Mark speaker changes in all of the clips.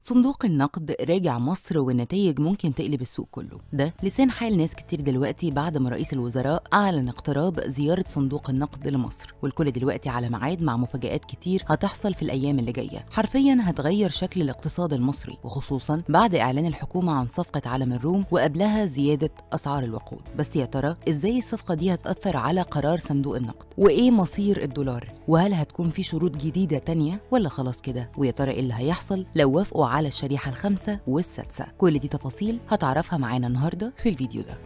Speaker 1: صندوق النقد راجع مصر والنتائج ممكن تقلب السوق كله. ده لسان حال ناس كتير دلوقتي بعد ما رئيس الوزراء أعلن اقتراب زيارة صندوق النقد لمصر، والكل دلوقتي على ميعاد مع مفاجآت كتير هتحصل في الأيام اللي جاية، حرفيا هتغير شكل الاقتصاد المصري، وخصوصا بعد إعلان الحكومة عن صفقة عالم الروم وقبلها زيادة أسعار الوقود. بس يا ترى إزاي الصفقة دي هتأثر على قرار صندوق النقد؟ وإيه مصير الدولار؟ وهل هتكون في شروط جديدة تانية ولا خلاص كده؟ ويا ترى إيه اللي هيحصل لو وافقوا على الشريحة الخامسة والسادسة؟ كل دي تفاصيل هتعرفها معانا النهاردة في الفيديو ده.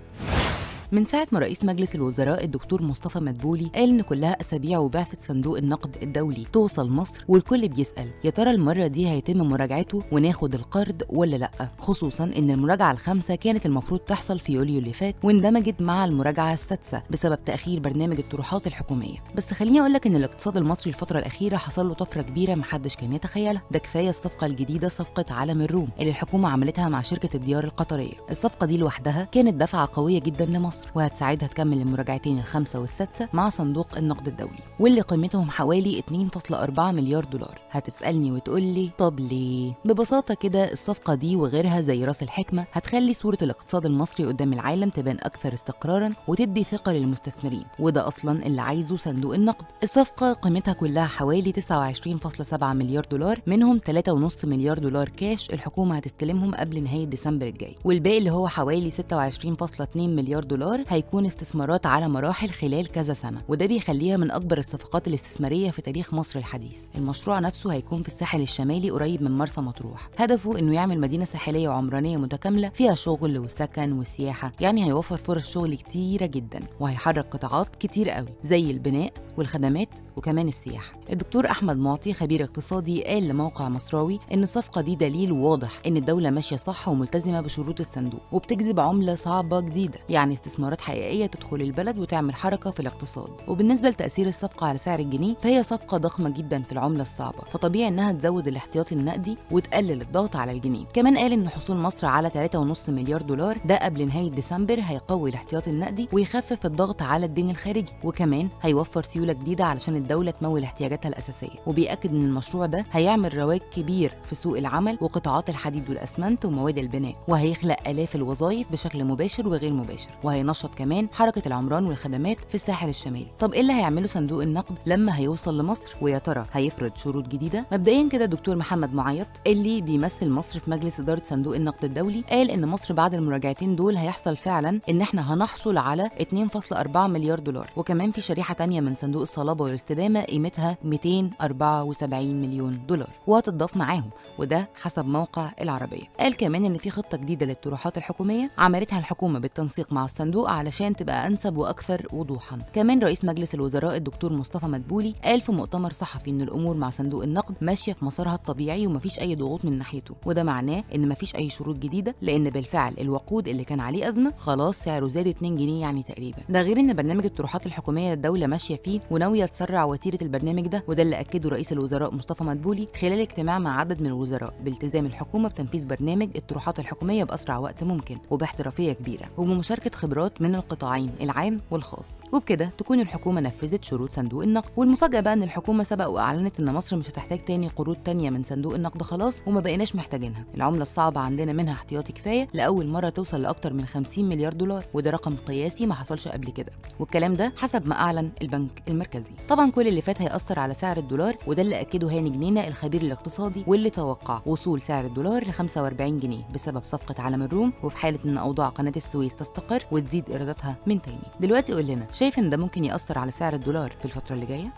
Speaker 1: من ساعة ما رئيس مجلس الوزراء الدكتور مصطفى مدبولي قال إن كلها أسابيع وبعثة صندوق النقد الدولي توصل مصر، والكل بيسأل يا ترى المرة دي هيتم مراجعته وناخد القرض ولا لأ، خصوصا إن المراجعة الخامسة كانت المفروض تحصل في يوليو اللي فات واندمجت مع المراجعة السادسة بسبب تأخير برنامج الطروحات الحكومية. بس خليني أقول لك إن الاقتصاد المصري الفترة الأخيرة حصل له طفرة كبيرة محدش كان يتخيلها. ده كفاية الصفقة الجديدة، صفقة عالم الروم اللي الحكومة عملتها مع شركة الديار القطرية. الصفقة دي لوحدها كانت دفعة قوية جدا لمصر، وهتساعدها تكمل المراجعتين الخامسة والسادسة مع صندوق النقد الدولي واللي قيمتهم حوالي 2.4 مليار دولار. هتسألني وتقولي طب ليه؟ ببساطة كده الصفقة دي وغيرها زي راس الحكمة هتخلي صورة الاقتصاد المصري قدام العالم تبان أكثر استقرارا وتدي ثقة للمستثمرين، وده أصلا اللي عايزه صندوق النقد. الصفقة قيمتها كلها حوالي 29.7 مليار دولار، منهم 3.5 مليار دولار كاش الحكومة هتستلمهم قبل نهاية ديسمبر الجاي، والباقي اللي هو حوالي 26.2 مليار دولار هيكون استثمارات على مراحل خلال كذا سنة، وده بيخليها من أكبر الصفقات الاستثمارية في تاريخ مصر الحديث. المشروع نفسه هيكون في الساحل الشمالي قريب من مرسى مطروح، هدفه إنه يعمل مدينة ساحلية وعمرانية متكاملة فيها شغل وسكن وسياحة، يعني هيوفر فرص شغل كتيرة جدا وهيحرك قطاعات كتير قوي زي البناء والخدمات وكمان السياحة. الدكتور أحمد معطي خبير اقتصادي قال لموقع مصراوي إن الصفقة دي دليل واضح إن الدولة ماشية صح وملتزمة بشروط الصندوق وبتجذب عملة صعبة جديدة، يعني استثمارات حقيقية تدخل البلد وتعمل حركة في الاقتصاد. وبالنسبة لتأثير الصفقة على سعر الجنيه فهي صفقة ضخمة جدا في العملة الصعبة، فطبيعي إنها تزود الاحتياطي النقدي وتقلل الضغط على الجنيه. كمان قال إن حصول مصر على 3.5 مليار دولار ده قبل نهاية ديسمبر هيقوي الاحتياطي النقدي ويخفف الضغط على الدين الخارجي، وكمان هيوفر سيولة جديدة علشان الدولة تمول احتياجاتها الأساسية. وبيأكد إن المشروع ده هيعمل رواج كبير في سوق العمل وقطاعات الحديد والأسمنت ومواد البناء، وهيخلق آلاف الوظائف بشكل مباشر وغير مباشر، وهينشط كمان حركة العمران والخدمات في الساحل الشمالي. طب إيه اللي هيعمله صندوق النقد لما هيوصل لمصر؟ ويا ترى هيفرض شروط جديدة؟ مبدئيا كده الدكتور محمد معيط اللي بيمثل مصر في مجلس إدارة صندوق النقد الدولي قال إن مصر بعد المراجعتين دول هيحصل فعلا إن إحنا هنحصل على 2.4 مليار دولار، وكمان في شريحة تانية من صندوق الصلابة والاستدامة قيمتها 274 مليون دولار وهتضاف معاهم، وده حسب موقع العربية. قال كمان إن في خطة جديدة للطروحات الحكومية عملتها الحكومة بالتنسيق مع الصندوق علشان تبقى أنسب وأكثر وضوحا. كمان رئيس مجلس الوزراء الدكتور مصطفى مدبولي قال في مؤتمر صحفي إن الأمور مع صندوق النقد ماشية في مسارها الطبيعي ومفيش أي ضغوط من ناحيته، وده معناه إن مفيش أي شروط جديدة، لأن بالفعل الوقود اللي كان عليه أزمة خلاص سعره زاد 2 جنيه يعني تقريبا. ده غير إن برنامج الطروحات الحكومية الدولة ماشية فيه وناوية تسرع وتيرة البرنامج ده، وده اللي أكده رئيس الوزراء مصطفى مدبولي خلال اجتماع مع عدد من الوزراء بالتزام الحكومة بتنفيذ برنامج الطروحات الحكومية بأسرع وقت ممكن وباحترافية كبيرة وبمشاركة خبرات من القطاعين العام والخاص. وبكده تكون الحكومة نفذت شروط صندوق النقد. والمفاجأة بقى إن الحكومة سبق وأعلنت إن مصر مش هتحتاج تاني قروض تانية من صندوق النقد خلاص، وما بقيناش محتاجينها. العملة الصعبة عندنا منها احتياطي كفاية لأول مرة توصل لأكتر من 50 مليار دولار، وده رقم قياسي ما حصلش قبل كده، والكلام ده حسب ما أعلن البنك المركزي. طبعا كل اللي فات هيأثر على سعر الدولار، وده اللي أكده هاني جنينة الخبير الاقتصادي واللي توقع وصول سعر الدولار ل 45 جنيه بسبب صفقة عالم الروم، وفي حالة إن أوضاع قناة السويس تستقر وتزيد إيراداتها من تاني. دلوقتي قول لنا، شايف إن ده ممكن يأثر على سعر الدولار في الفترة اللي جاية؟